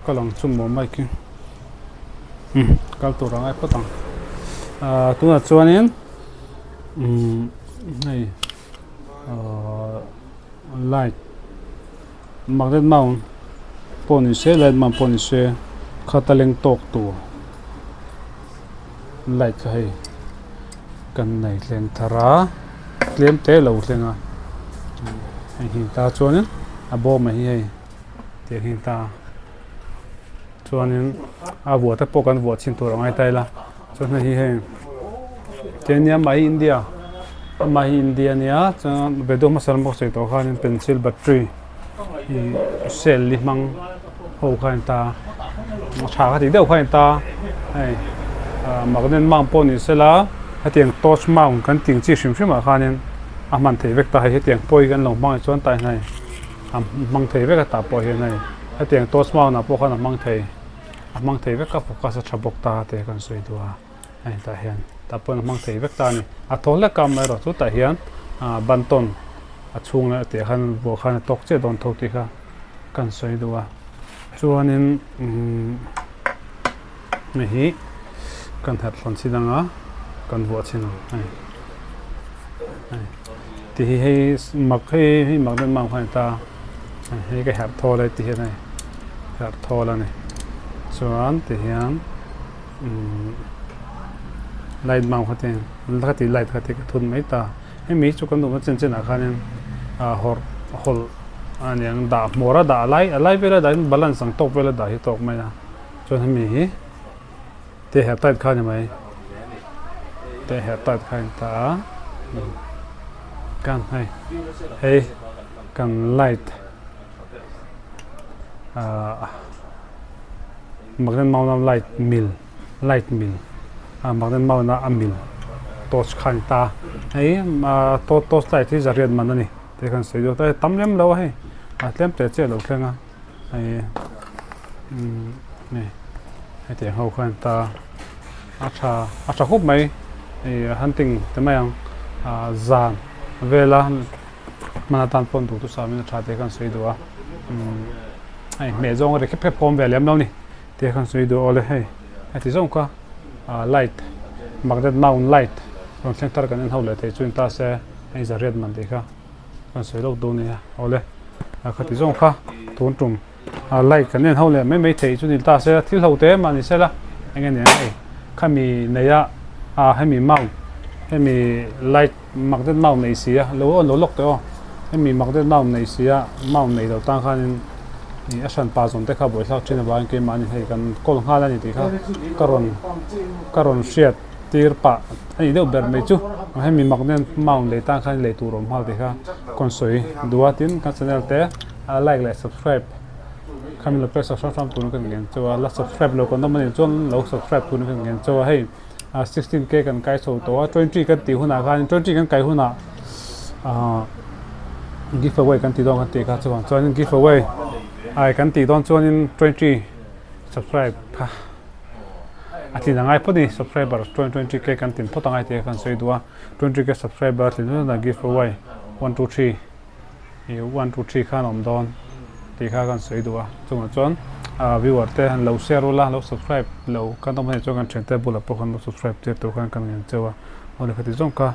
Kal ang chu maw mic hi umm kal tur a ngai phawt ang ahh tunah chuanin umm hei ahh light magnet mount pawh ni se light mount pawh ni se khata leng tawk tur light kha hei kan nei thleng thar a tlem te lo thleng a hei hi ta chuanin a bawmah hi hei. Tiang hi ta chuanin a vuah te pawh kan vuah chhin tur a ngai ta ila chuan hei hi hei tiang nia amah hi India amah hi India ania chuan vedio hmasa lam pawh sawi tawh khanin pencil battery ih cell li hmang ho kha a ni ta a tha ka tih deuh kha a ni ta hei ah magnet mount pawh ni sela hetiang torch mount kan tih ang chi hrim hrim ah khanin a hman theih vek ta hei hetiang pawh hi kan lo hmang ah chuan tah hian hei. A hmang thei vek a tah pawh hian hei hetiang torch mount ah pawh khan a hmang thei a hmang thei vek a focus a tha bawk ta te kan sawi duh a hei tah hian tah pawh hian a hmang thei vek ta a ni a thaw hlek a amaherawh chu tah hian ah bantawn a chhung leh tih ah khan vuah khan a tawk chiah dawn tho tih kha kan sawi duh a chuanin umm hei hi kan herh thlawn chin ang a kan vuah chin ang hei hei ti hi hei mak hei hei mak deuh mang kha a ni ta hei ka herh thawl e ti hian hei herh thawl a ni chuan ti hian umm light mount kha te kha ti light kha te ka thun mai ta hemi chu kan duhna chen chen ah khanin ah hawrh hawlh a niang dah hmawr a dah lai a lai vela dahin balance ang tawk vela dah hi tawk mai a. Chuan hemi hi te herh tight kha a ni mai te herh tight kha a ni ta a kan hei hei kan light ahh magnet mount a light mil light mil ah magnet mount a a mil torch kha a ni ta hei ah torch light hi zariat man a ni tih khan sawi deuh ta tam lem lo a hei a tlem teh chiah a lo thleng a. Hei umm hei hetiang ho khan ta a tha a tha khawp mai hei hunting ti mai ang ah zan vela hman atan pawh duh chu samin a tha tih khan sawi duh a umm hei hmeh zawng a ri khep khep khawm ve lem lo ni tih khan sawi duh awle hei heti zawng kha ah light magnet mount light rawn thleng thar kan en ho leh thei chu ni ta se hei zariat man tih kha. Kan sawi lawk dawn nia awle a khati zawng kha tun tum a light kan en ho leh mai mai theih chu ni ta se thil ho te mah ni sela eng nge hei khami nei a ah hemi mount hemi light magnet mount nei si a lo awn lo lawk teh aw hemi magnet mount nei si a mount nei lo tan khanin ih a hran pa zawn te kha buaithlak thin avangin keimahni hei kan kawl nghal a ni tih kha ka rawn ka rawn hriat. Tir pah a nih deuh ber mai chu hemi magnet mount lei tan khan lei tur awm nghal tih kha kawn sawi duh a tin kan channel te like leh subscribe khami lo press hrang hrang turin ka ngen chauh a la subscribe lo kan awm a nih chuan lo subscribe turin ka ngen chauh a hei 16k kan kai chho tawh a 20 kan tih hunah khan 20 kan kai hunah ah give away kan ti dawn kan tih kha chuan chuanin give away ai kan tih dawn chuanin 20 subscribe kha. A tlin a ngai phawt a ni subscriber chuan 20k kan tin phawt a ngai tih kha kan sawi duh a 20k subscriber a tlin chuan a give away 1 2 3 ih 1 2 3 khan a awm dawn tih kha kan sawi duh a chungah chuan ah viewer te han lo share ula lo subscribe lo kan awm a nih chuan kan thiante bulah pawh khan lo subscribe tir tur khan kan ngen cheu a awle khati zawng kha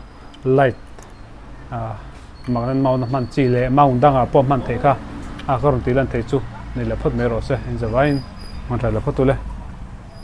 light ah magnet mount a hman chi leh mount dangah pawh hman theih kha a ka rawn tih lan theih chu nei leh phawt mai rawh se inzavaiin hman tha leh phawt ule.